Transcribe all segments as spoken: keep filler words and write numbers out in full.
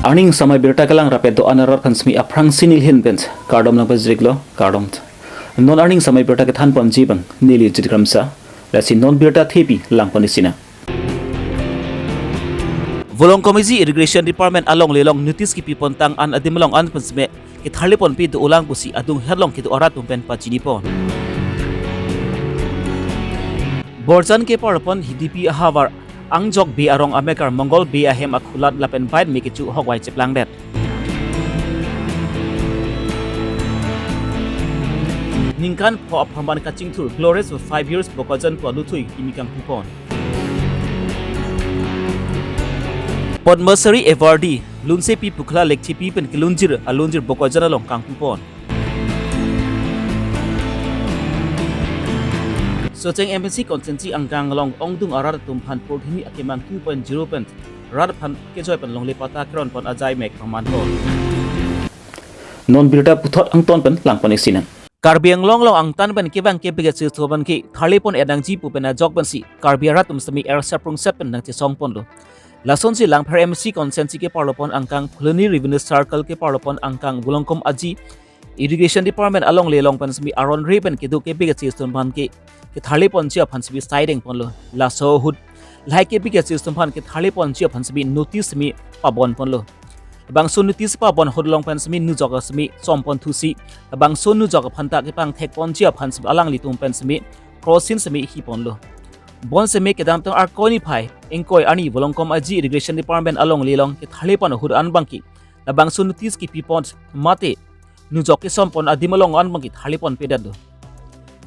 Arni samai birta kelang rapet do-an arat aphan semi aphrangsi neli ahin pen kardom nangpajirlo, kardom. Non arni samai birta kethan ponji abang neli Jit Kramsa, lasi non birta thepi lang pon isi nang. Volongkom Aji Irrigation Department alongle along notice kipi pon tang an adim along an pen semi ketharli ponpe do-olang pusi adung het along kedo arat atum pen pachini pon. Borjan kepar pon Hidipi ahavar Angjok Bey arong amekar Mongol Bey ahem akhulat lapen bait me kecho ahok vai cheplangdet. Ningkan pho apharman kachingthur Glorious for five years Bokajan pu aluthui kimi kangpu pon. Padma Shri awardee Lunsepi Pukhla Lekthepi pen kelunjir alunjir Bokajan along kangpu pon. Socheng M A C constituency angkang along ongdung arat atum aphan porthini akemang two point zero pen rat aphan kejoi pen longle patta keron pon ajai mek paman pon. Non birta puthot angton pen lang pon isi nang. Karbi Anglong along angtan pen kevang kepiketsi atum aphan ketharli pon-et nangji pu pen ajok pensi Karbi arat atum semi er saprung set pen nangchesong ponlo. Lasonsi Langpher M A C constituency keparlo pon angkang Phuloni Revenue Circle keparlo pon angkang Volongkom Aji Irrigation Department alongle along pen semi aron re pen kedo kepiketsi atum aphan ke ketharli ponji aphan semi saideng ponlo. Laso ahut lahai kepiketsi atum aphan ketharli ponji aphan semi notice semi pabon ponlo. Labangso notice pabon ahut along pen semi nujok semi som pon thusi, labangso nujok aphan ta kepangthek ponji aphan semi alanglitum pen semi crossing semi hi ponlo. Bonsemi kedamtang Arkoi niphai ingkoi arni Volongkom Aji Irrigation Department alongle along ketharli pon ahut an abangke labangso notice kipi pon mate nujok kesom pon adim along an abangke tharli ponpedetlo.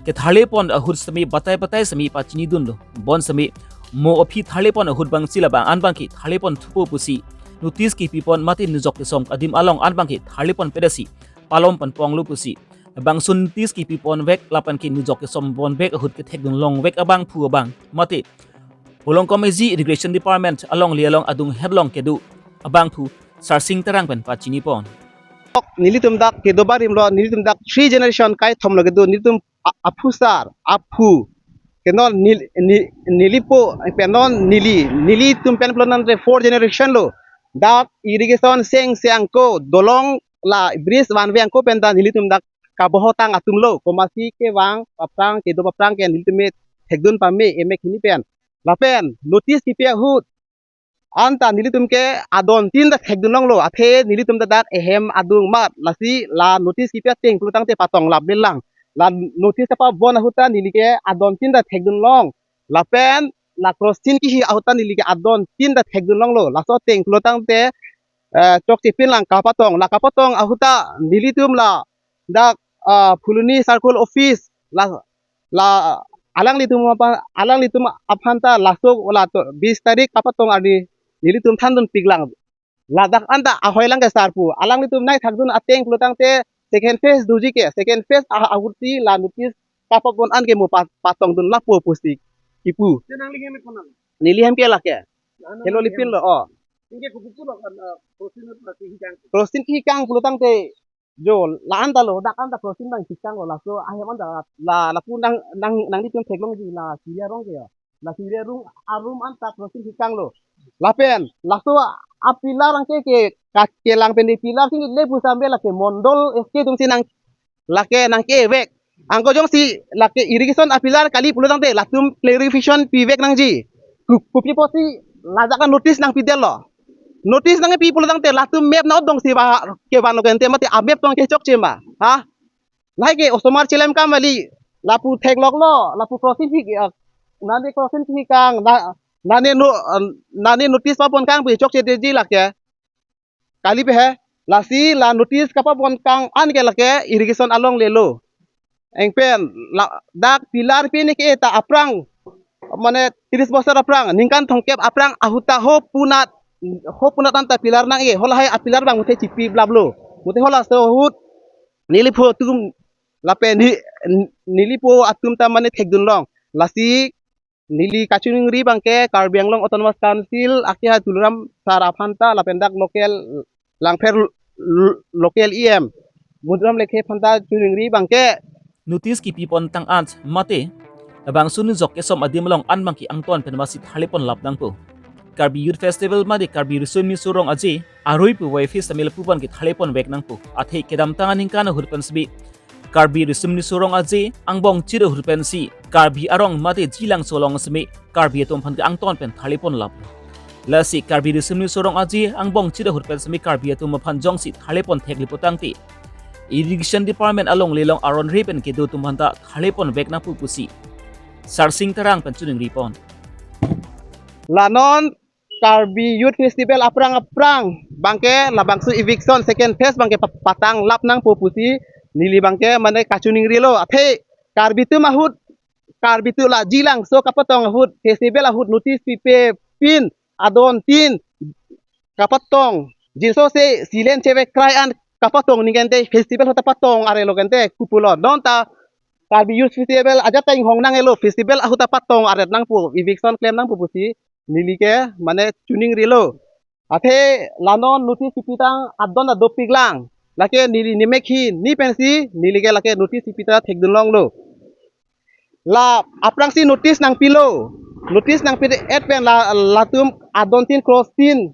Ketharli pon ahut semi batai batai semi pachini dunlo. Bonsemi mo aphi tharli pon ahut abangsi labang an abangke tharli pon thupo pusi notice kipi pon mate nujok kesom adim along an abangke tharli ponpedetsi palom pon ponglo pusi labangso notice kipi ponvek lapen ke nujok kesom ponvek ahut kethek dun longvek abangphu abang mate Volongkom Aji Irrigation Department alongle along adung het along kedo abangphu Sarsing Terang pen pachini pon. Nelitum dak kedo barim lo, nelitum dak three generation kaithom lo kedo, nelitum a-, aphu sar, aphu. Ke non nel-, ne-, nelipo, pe non neli, nelitum pen pulo tangte four generation lo. Dak irrigation seng seng ako, dolong la bridge one way ako pen ta nelitum dak kabohotang atum lo. Komatsi kevang aphrang, kedo aphrang ke nelitum me thekdun pame, emek hini pen. Lapen notice kipi ahut anta nelitum ke adon tin ta thekdun longlo, athe nelitum ta dak ehem adung mat, lasi la notice kipi ateng pulo tangte patong laplelang. La notice kapabon ahut ta neli ke adon tin ta thekdun long. Lapen la crossing kihi ahut ta neli ke adon tin ta thekdun longlo. Laso ateng pulo tangte, eh, chokche pinlang kapatong. La kapatong ahut ta nelitum la dak, ah, Phuloni Circle Office la, la alanglitum apa, alanglitum aphan ta laso la to bis tarik kapatong arni nelitum thandun piklang. Ladak anta ahoi lang ke sar pu. Alanglitum nai thakdun ateng pulo tangte second phase doji ke. Second phase ah, ahut si la notice kapabon an ke mo pa-, patongdun lapu pusi kipu. Neli hem ke lake. Helo lipin lo, oh. Crossing kihikang pulo tangte jo, la anta lo, dak anta crossing abang kihikang lo, laso ahem anta la, lapu nang, nang, nanglitum theklongji la Suri arong ke ya. La Suri arong, arum anta crossing kihikang lo. Lapen, laso a pillar angke ke, ka-, kelang pen di pillar sini le pusam be lake Mondol S K atum si nang, lake nangkevek. Anke jongsi lake irrigation a pillar kali pulo tangte latum clarification pivek nangji. Ku-, kopi apotsi lajak notice nangpidetlo. Notice nangpi pulo tangte latum map na odong si ba kevan lo kente mate a map tong kechokche ma. Ha? Lahai ke osomar chelem kam kali lapu thekloklo, lapu crossing hi, ah, nane crossing hikang, na, nane no, ah, nane notice pabon kang pu chokche detji lake. Kali pe he, lasi la notice kapabon kang an ke lake irrigation alongle lo. Eng pen, la, dak pillar pini ke ta aphrang, mane tris bosor aphrang, ningkan thomkep aphrang ahut ta ho punat, ho punat anta pillar nang-e, ho lahai a pillar abang muthe chipi blablo. Muthe ho laso ahut, neli pho atum, lapen ni, neli pho atum ta mane thekdun long. Lasi neli kachoningri abangke Karbi Anglong Autonomous Council akehai Tuliram sar aphan ta lapen dak local Langpher l-, l-, local E M Muduram Lekthe aphan ta choningri abangke. Notice kipi pon tang an mate labangso nujok kesom adim along an abangke angton pen masi tharli pon lap nangpo. Karbi Youth Festival mate Karbi Riso Nimso Rong Aje arui puvoiphit sitame lapu abangke tharlepon vek nangpo. Athe kedamtang aningkan ahut pen sitame Karbi Riso Nimso Rong Aje angbong chit ahut pensi Karbi arong mate Jilangso along sitame Karbi atum aphan ke angton pen tharlepon laplo. Lasi Karbi Riso Nimso Rong Aje angbong chit ahut pen sitame Karbi atum aphan jongsi tharlepon thekle putangte Irrigation Department alongle along aron re pen kedo atum aphanta tharlepon vek nangpo pusi Sarsing Terang pen chiningripon. La non Karbi Youth Festival aphrang aphrang abangke labangso eviction second phase abangke pa-, patanglap nangpo pusi neli abangke mane kachiningrilo. Athe Karbi atum ahut, Karbi atum la Jilangso kapatong ahut, festival ahut notice pipe pin adon tin kapatong. Jinso se silen chevek krai an kapatong ningkan te festival ahut ta patong arelo kan te kopulo. Non ta Karbi Youth Festival ajat ta inghong nanglo, festival ahut ta patong aret nangpo, eviction klem nangpo pusi neli ke mane chiningrilo. Athe la non notice pipe tang adon ta dopiklang. Lake neli nemek hini pensi neli ke lake notice pipe ta thekdun longlo. La aphrangsi notice nangpilo. Notice nangpi-et pen la latum adon tin cross tin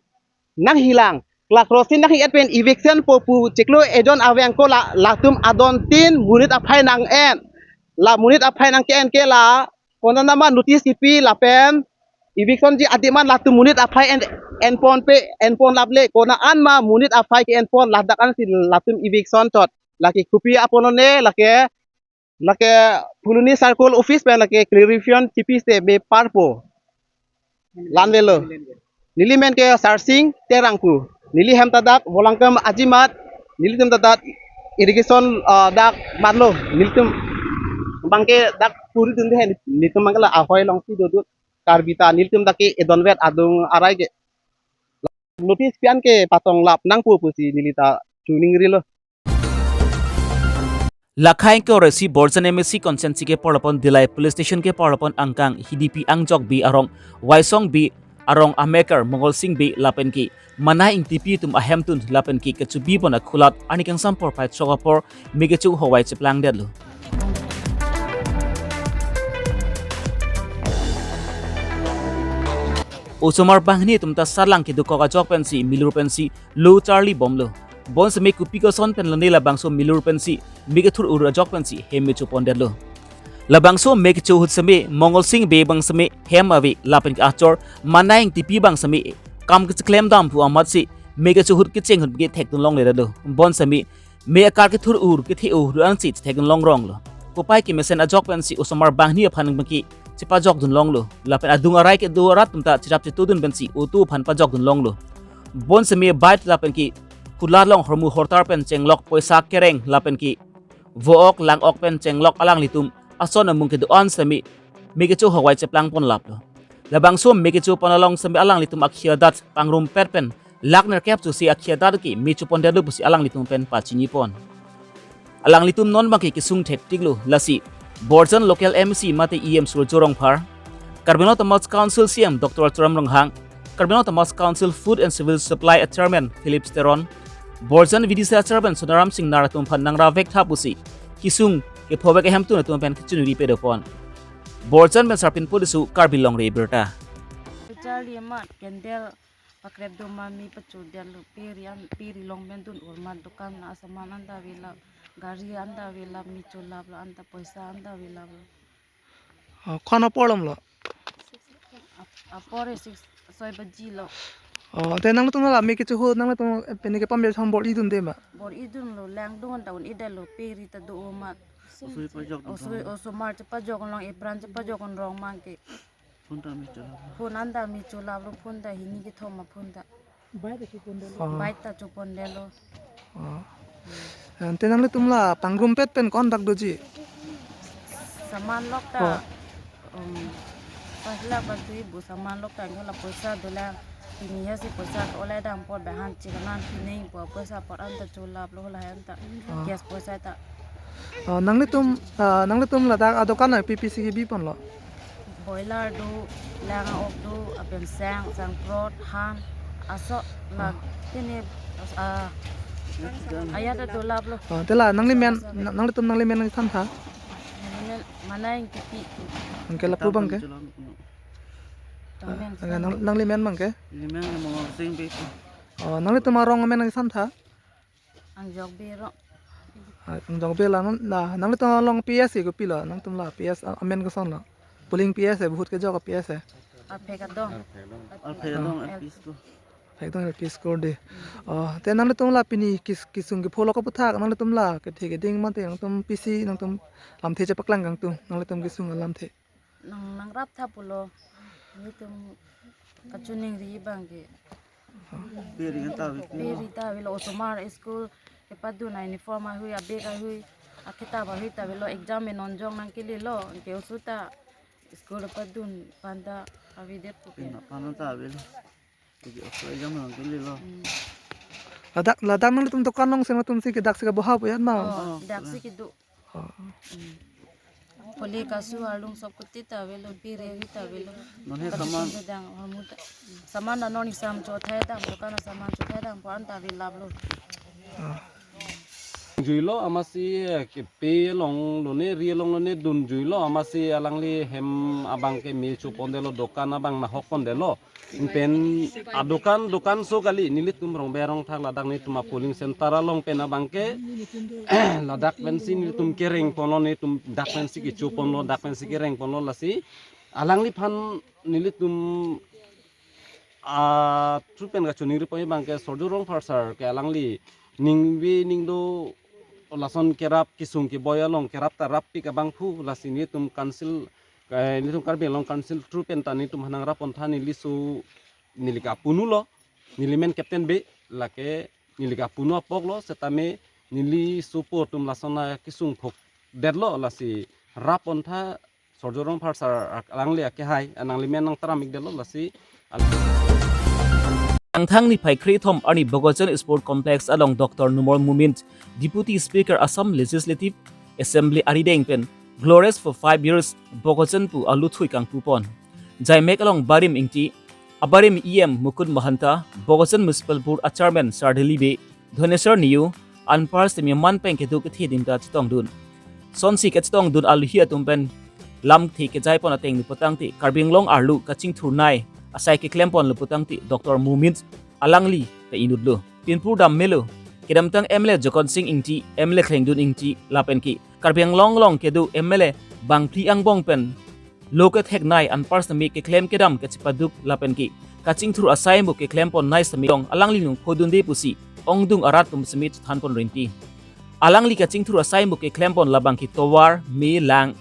nanghilang. La cross tin nanghi-et pen eviction po pu chiklo ejon aveng ko la latum adon tin monit aphai nang-en. La monit aphai nangke-en ke la konat nama notice kipi lapen eviction ji adim an latum monit aphai en, enponpe, enpon laple, konat an ma monit aphai ke-enpon, ladak ansi latum eviction chot. Lake kopi apon lone, lake, lake Phuloni Circle Office pen lake clarification kipi sitame parpo. La-an avelo. Neli men ke Sarsing Terang pu. Neli hem ta dak Volangkom Ajimat. Nelitum ta dak irrigation, ah, dak marlo. Nelitum abangke dak puri dunde he. Nelitum abangke la ahoi alongsi dodun. Karbi ta nelitum dak ke edon vet adung arai ke. Notice pi-an ke patanglap nangpo pusi neli ta chiningrilo. Lakhai ke oresi Borjan M A C constituency keparlo pon Dillai Police Station keparlo pon angkang Hidipi Angjok Bey arong, Waisong Bey arong amekar Mongol Sing Bey lapen ke Manai Ingtipi atum ahemtun lapen ke kechubi pon akhulat arni kangsam porphai chok apor me kecho howai cheplangdetlo. Osomar banghini atum ta sarlang kedokok ajok pensi milur pensi lo charli bomlo. Bonsitame kopi koson pen lone labangso milur pensi me kethur-ur ajok pensi hem me chopondetlo. Labangso me kecho ahut sitame Mongol Sing Bey abang sitame hem ave lapen ke achor Manai Ingtipi abang sitame kam kecheklem dam pu amatsi me kecho ahut kecheng ahut ke thekdun longledetlo. Bonsitame me akar kethur-ur kethe-o ahut ansi thekdun longronglo. Kopai kemesen ajok pensi osomar banghini aphan abangke chepajokdun longlo. Lapen adung arai kedo arat atum ta cherap chetodun pensi auto aphan pajokdun longlo. Bonsitame bike lapen ke khulat along hormu hortar pen chenglok poisa kereng lapen ke vo-ok lang-ok pen chenglok alanglitum ason amung kedo-an sitame me kecho howai cheplangpon laplo. Labangso me kecho pon along sitame alanglitum akhei adat pangrumpet pen lakh nerkep chosi akhei adat ke me chopondetlo pusi alanglitum pen pachinipon. Alanglitum non abangke kesung thektiklo, lasi Borjan local M C mate E M Surjya Rongphar, Karbi Anglong Autonomous Council C M Doctor Tuliram Ronghang, Karbi Anglong Autonomous Council Food and Civil Supply Chairman Philip Teron, Borjan V D C Chairman Sonaram Singnar atum aphan nangra vek tha pusi kesung kephovek ahemtun atum pen kechiniri pedopon. Borjan pen Sarpin Podisu, Karbi Longri Abirta. Charli amat candle pakrep do ma me pachodetlo, pe ri an, pe ri long pen dun-ur ma dukan asaman anta avelap, gari anta avelap, me cholaplo anta poisa anta avelaplo. Oh, ko-an apor lomlo? Ap-, apor e six, soi baji lo. Oh, te nanglitum la me kecho ahut nanglitum pini kepame bor-idunde ma? Bor-idunlo, langdun ta un-edetlo, pe ri ta do-o ma. Osomar pajok dun. Osoi, osomar chepajok long, apran chepajok rong abangke. Phone ta me cholap. Phone anta me cholaplo, phone ta hini kethom aphone ta. Bike ta chopondetlo. Oh. Bike ta chopondetlo. Oh. Ante nanglitum la pangrumpet pen ko-an dak doji? Saman lok ta. Oh. Um, pas la bantui bu saman lok ta, anke la poisa dolang. Pini hasi poisa ke olai dam apor bahan chikanan pining pu poisa apor anta cholaplo lahen ta. Ah. Gas poisa ta. Oh, nanglitum, ah, nanglitum ladak adokan nang pi pi si kebiponlo? Boiler do, lang-ok do, lapen sang, sangprot, han, aso, la, ah, pini, ah, ajat ta dolaplo. Ah, te la nanglimen, aso, aso. Na-, nanglitum nanglimen nangthan tha? Nanglimen Manai Ingtipi. Anke lapu abangke? Amen. Ah, nang, nangli men abang ke? Neli men Mongal Sing Bey. Oh, nanglitum arong amen nangsamtha? Angjok Bey arong. Ah, Angjok Bey la non, na, nanglitum along P S ke kopilo, nangtum la P S, ah, amen koson lo? Polling P S he, vote kejok P S he? Arphek Adong. Arphek Adong L P School. Arphek Adong L P School dei. Oh, te nanglitum la pini kis-, kesung kepho lo kaputhak, nanglitum la kethe keding mate, nangtum pisi, nangtum lamthe chepaklang kangtung, nanglitum kesung alamthe. Nang, nangraptha pulo. Nelitum kachiningri abang ke. Pe ri ta ave. Pe ri ta avelo, osomar school kepadun a-uniform ahui, a-bag ahui, akitap ahui ta avelo, exam non jong nangkelelo, anke oso ta school padun aphan ta avedet pu ke. Pina aphan ta avelo. Oso exam nangkelelo. Hmm. Ladak, ladak nanglitum dokan along si nangtum si kedak si kaboha pu ya ma? Oh, oh, dak si kedo. Oh. Hmm. Kole kasu arlung sop kuti ta avelo, pe ri ahui ta avelo. Non he saman. Kachiningri dang, hormu ta. Saman ta non isam chothai dang, dokan saman chothai dang, pu-an ta avelap lo. Oh. Juilo amatsi, eh, kepe along lone, ri along lone dunjuilo amatsi alangli hem abang ke me chopondetlo, dokan abang nahok pondetlo. Pen adokan, dokan so kali, nelitum rong berong thak ladak nelitum a-polling center along pen abang ke, ladak pensi nelitum kereng ponlo, nelitum dak pensi kecho ponlo, dak pensi kereng ponlo lasi. Alangliphan nelitum, ah, through pen kachiningri pon abang ke Surjya Rongphar sir ke alangli ningve ningdo lason kerap kesung keboi along kerap ta rappik abangphu lasi nelitum council, eh, nelitum Karbi Anglong Council through pen ta nelitum aphan nangrap pontha, neli so neli ke apunu lo, neli men Captain Bey, lake neli ke apunu apok lo, setame neli sopo atum lason akesung phokdetlo, lasi rap pontha Surjya Rongphar sir alangli akehai, nangli men nangtharam-ikdetlo lasi. Angthang niphai kre-thom arni Bokajan Sport Complex along Doctor Numal Momin, Deputy Speaker Assam Legislative Assembly arideng pen Glorious for five years Bokajan pu aluthui kangpu pon. Jaimek along Barim Ingti, abarim E M Mukund Mahanta, Bokajan Municipal Board a-Chairman Sardili Bey, Dhoneswar Neo, anpar sitame man peng kedo kethe adim ta chetongdun. Sonsi kachetongdun aluhi atum pen lamthe kejai pon ateng nipotangte Karbi Anglong arlo kachingthurnei asai keklem ponlo putangte Doctor Momin alangli ta inutlo. Pinpur dam melo. Kedamtang M L A Jokon Sing Ingti, M L A Khlengdun Ingti lapen ke Karbi Anglong along kedo M L A bangphli angbong pen lo ketheknei anpar sitame keklem kedam kachepaduk lapen ke kachingthur asai mo keklem ponnei sitame along alangli nung phodunde pusi ongdung arat atum sitame chethan pon rinti. Alangli kachingthur asai mo keklem pon labang ke tovar, me lang,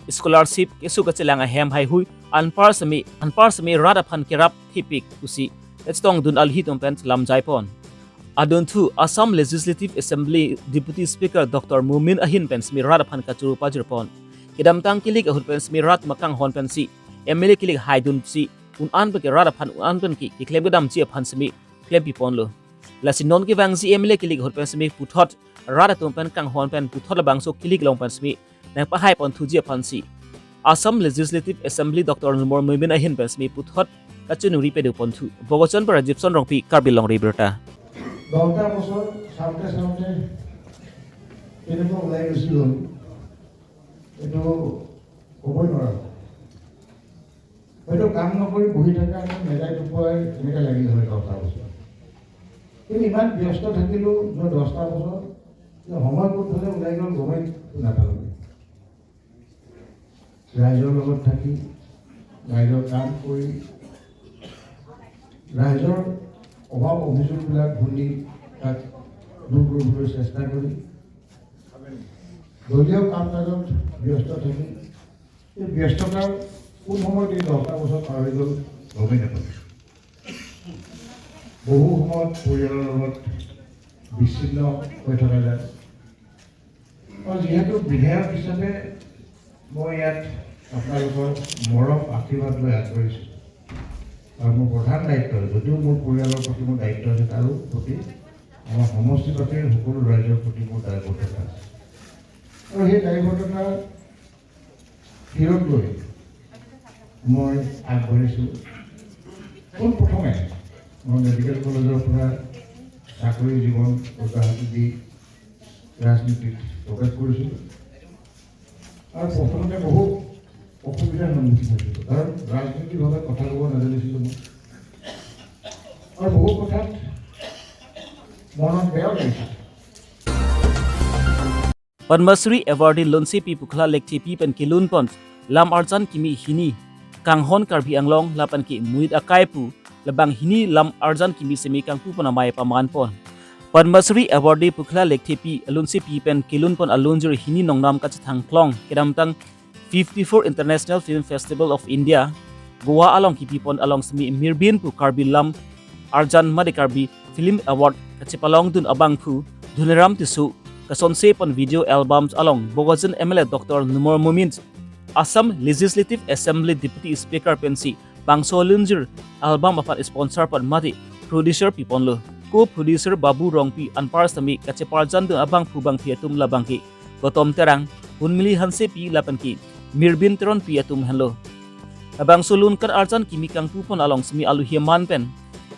scholarship, keso kachelang ahem haihui, anpar sitame, anpar sitame rat aphan kerap thepik pusi kachetongdun aluhi atum pen lamjai pon. Adunthu Assam Legislative Assembly Deputy Speaker Doctor Momin ahin pen sitame rat aphan kachoro pajir pon. Kedamtang kilik ahut pen sitame rat akanghon pensi M L A kilik haidunsi un-an pen ke rat aphan un-an pen ke keklem kedamji aphan sitame klempi ponlo. Lasi non kevangji M L A kilik ahut pen sitame puthot rat atum pen kanghon pen puthot labangso kilik along pen sitame nangpahai ponthuji aphansi Assam Legislative Assembly Doctor Numal Momin ahin pen sitame puthot kachiningri pado ponthu. Bokajan para Jipson Rongpi, Karbi Longri Birta. দহটা বছৰ চাওঁতে চাওঁতে কেনেকুৱা ওলাই গুচি গ'ল, এইটো ক'বই নোৱাৰোঁ। হয়তো কাম নকৰি বহি থকা এখন মেলাই টোপোৱাই এনেকৈ লাগিল হয় দহটা বছৰ। কিন্তু ইমান ব্যস্ত থাকিলোঁ যোৱা দহটা বছৰ যে সময় ক'ত ফালে ওলাই গ'ল গমেই নাপালোঁ। ৰাইজৰ লগত থাকি, ৰাইজৰ কাম কৰি, ৰাইজৰ অভাৱ অভিযোগবিলাক শুনি তাক দূৰ কৰিবলৈ চেষ্টা কৰি, দলীয় কাম কাজত ব্যস্ত থাকি, এই ব্যস্ততাৰ কোন সময়ত এই দহটা বছৰ পাৰ হৈ গ'ল গমেই নাপালোঁ। বহু সময়ত পৰিয়ালৰ লগত বিচ্ছিন্ন হৈ থকা যায়। আৰু যিহেতু বিধায়ক হিচাপে মই ইয়াত আপোনালোকৰ মৰম আশীৰ্বাদ লৈ আগবাঢ়িছোঁ, আৰু মোৰ প্ৰধান দায়িত্ব, যদিও মোৰ পৰিয়ালৰ প্ৰতি মোৰ দায়িত্ব আছে, তাৰো প্ৰতি, আমাৰ সমষ্টিবাসীৰ সকলো ৰাইজৰ প্ৰতি মোৰ দায়বদ্ধতা আছে। আৰু সেই দায়বদ্ধতা শিৰত লৈ মই আগবাঢ়িছোঁ। পোনপ্ৰথমে মই মেডিকেল কলেজৰ পৰা চাকৰি জীৱন অব্যাহতি দি ৰাজনীতিত প্ৰৱেশ কৰিছোঁ। আৰু প্ৰথমতে বহু অসুবিধাৰ সন্মুখীন হৈছিলোঁ, কাৰণ ৰাজনৈতিকভাৱে কথা ক'ব নাজানিছিলোঁ মই। আৰু বহু কথাত মনত বেয়াও লাগিছিল। Padma Shri Awardee Lunsepi Phukhla Lekthepi pen kelun pon lam arjan kimi hini, Kanghon Karbi Anglong lapen ke Murit Akai pu labang hini lam arjan kimi semi kangpu pon amei paman pon. Padma Shri Awardee Phukhla Lekthepi Lunsepi pen kelun pon alunjir hini nongnam kachethang klong kedamtang fifty-four International Film Festival of India, Goa along kipi pon along semi mirbin pu Karbi lam arjan mate Karbi Film Award kachepalongdun abangphu Dhoniram Tisso kasonse pon video albums along Bokajan M L A Doctor Numal Momin, Assam Legislative Assembly Deputy Speaker pensi bangso alunjir album aphan sponsor pon mate producer pi ponlo. Co-producer Babu Rongpi anpar semi kacheparjandun abangphu bangphi atum labang ke Gautam Terang, Hunmili Hansepi lapen ke Mirbin Teronpi atum henlo. Labangso lun kan arjan kimi kangpu pon along semi aluhi aman pen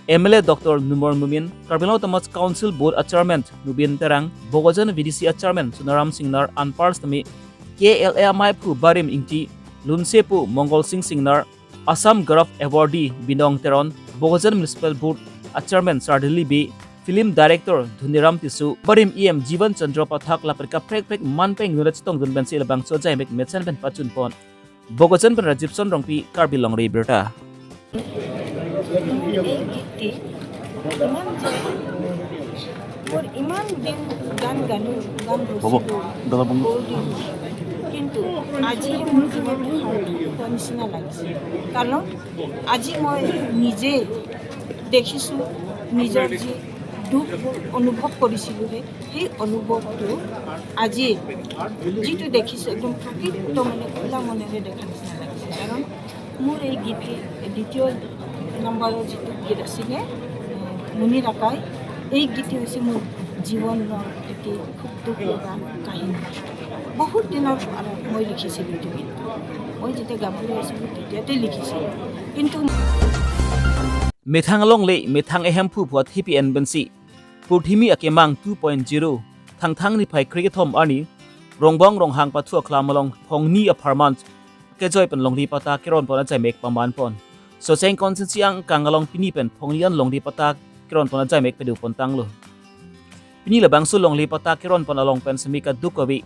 M L A Doctor Numal Momin, Karbi Anglong Autonomous Council Board a Chairman Numal Terang, Bokajan V D C a Chairman Sonaram Singnar anpar semi K L A ameiphu Barim Ingti, Lunsepo Mongol Sing Singnar, Assam Gaurav Awardee Binong Teron, Bokajan Municipal Board a Chairman Sardili Bey, Film Director Dhoniram Tisso, Barim E M Jivan Chandra Pathak lapen kaprek prek man pen nura chetongdun pensi labangso ajaimek mesen pen pachun pon. Bokajan pen Rajiv Son Rongpi, Karbi Longri Abirta. এই গীতটি ইমান যে মোৰ ইমান দিন গান গালো, গান হ'ব, গাইছিলোঁ, দাদা বন্ধু। বহুত দিন। কিন্তু আজি মোৰ জীৱনটো সাৰ্থক হোৱা নিচিনা লাগিছে। কাৰণ আজি মই নিজে দেখিছোঁ, নিজৰ যি দুখ অনুভৱ কৰিছিলোঁ, সেই সেই অনুভৱটো আজি যিটো দেখিছোঁ, একদম প্ৰকৃত মানে খোলা মনেৰে দেখা নিচিনা লাগিছে। কাৰণ মোৰ এই গীতটি দ্বিতীয় নম্বৰৰ যিটো গীত আছিলে, এ, মুনিৰ আকাই, এই গীতটি হৈছে মোৰ জীৱনৰ এটি খুব দুখ লগা কাহিনী। বহুত দিনৰ পৰা মই লিখিছিলোঁ এইটো গীত। মই যেতিয়া গাভৰু আছিলোঁ, তেতিয়াতে লিখিছিলোঁ। কিন্তু Methang alongle, methang ehemphu puat hipi en bensi. Purthimi akemang two point zero, Thangthang niphai krekethom arni, Rongbong Ronghang pathu aklam along phongni apharman kejoi pen longle patta keron pon ajaimek paman pon. Socheng constituency angkang along pini pen phongni an longle patta keron pon ajaimek pado pon tanglo. Pini labangso longle patta keron pon along pen semi kaduk kave,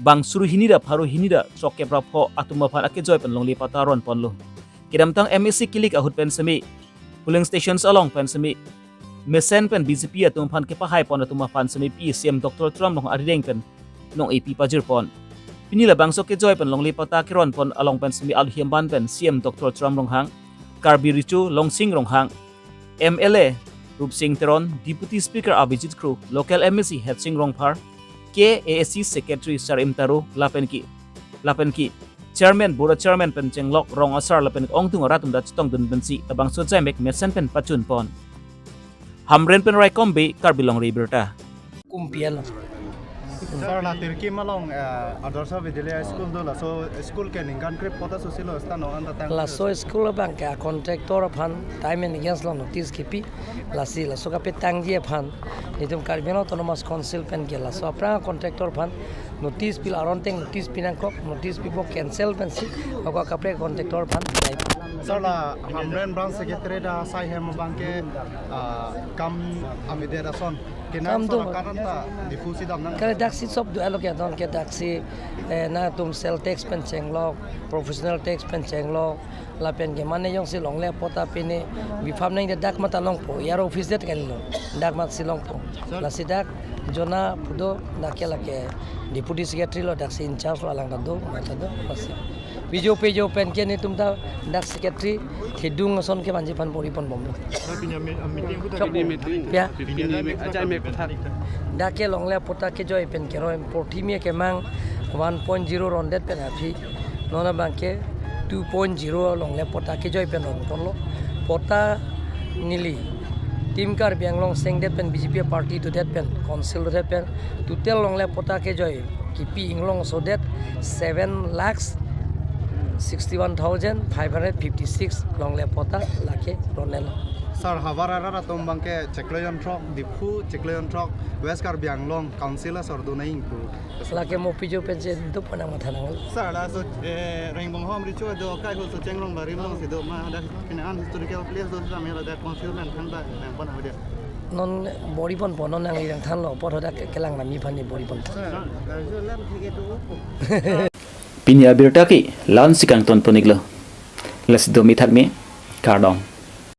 bang suri hini ra pharo hini ra chok kepra pho atum aphan akejoi pen longle patta ron ponlo. Kedamtang M A C kilik ahut pen semi polling stations along pen semi mesen pen B J P atum aphan kepahai pon atum aphan semi P C M Doctor Tuliram Ronghang arideng pen nong epi pajir pon. Pini labangso kejoi pen longle patta keron pon along pen semi aluhi aman pen C M Doctor Tuliram Ronghang, Karbi Recho Longsing Ronghang, M L A Rupsing Teron, Deputy Speaker Abhijit Kro, Local M A C Headsing Rongphar, K A A C Secretary Sarim Taro, lapen ke, lapen ke Chairman, Board Chairman pen chenglok rong asar lapen ongdung arat atum ta chetongdun pensi labangso ajaimek mesen pen pachun pon. Hamren pen Raikom Bey, Karbi Longri Abirta. Kumpian. Sir, la Tirkim along, eh, Adarsha Vidyalaya School do, laso school ke ningkan krep kota susilo sta no anta tang. Laso school abang ke contractor aphan time and against lo notice kipi, lasi laso kapetangji aphan nelitum Karbi Anglong Autonomous Council pen ke laso aphrang contractor aphan notice pilo, aron ateng notice pinangkok, notice pipo cancel pensi ako kaprek contractor aphan nai. Sir, la Hamren Branch Secretary dak asai hem abang ke, ah, kam avedet ason. Kenangsot do. Kam akan ta Diphu si damnang. Kare daksi sob do alo ke don ke daksi, eh, nangtum sale tax pen chenglok, professional tax pen chenglok, lapen ke mane jongsi longle patta pine biphan nangji dak mate longpo, E R O office det kalilo, dak mate si longpo. Lasi dak jona pu do, dak ke lake Deputy Secretary lo, daksi in charge lo, alang ta do, mate do, lasi. Video pejo pen ke nelitum ta dak secretary thedung ason ke manji aphan pori pon bom. Sir, pini a mi-, a meeting ko ta. Chok. Pini meeting. Ya. Pini meeting. Acha me kotha. Dak ke longle patta kejoi pen keroi, purthimi akemang one point zero rondet pen aphi. Non abang ke two point zero longle patta kejoi pen ron ponlo. Patta neli Team Karbi Anglong sengdet pen B J P party dodet pen, council dodet pen, total longle patta kejoi kipi inglong sodet seven lakhs sixty-one thousand five hundred fifty-six longle patta lake ronelo. Sir, havar arat atum abangke chiklo jon throk, Diphu chiklo jon throk, West Karbi Anglong Council asor do nangji pu. Lake mo pijo pen che do pon nangmatha nang. Sir, laso, eh, Rengbonghom Recho do kai ho so Chengrong Bari alongsi do ma, dak pini an historical place do, kami ladak council pen thangta nangpon avi dia. Non bor-i ponpo, non nangli nangthanlo, apot hadak ke-, kelang nami aphan ne bor-i ponpo. Sir, laso lam thik itu upo. Pini abirta ke la-ansi kangton pon-iklo. Lasi do mithak me, kardom.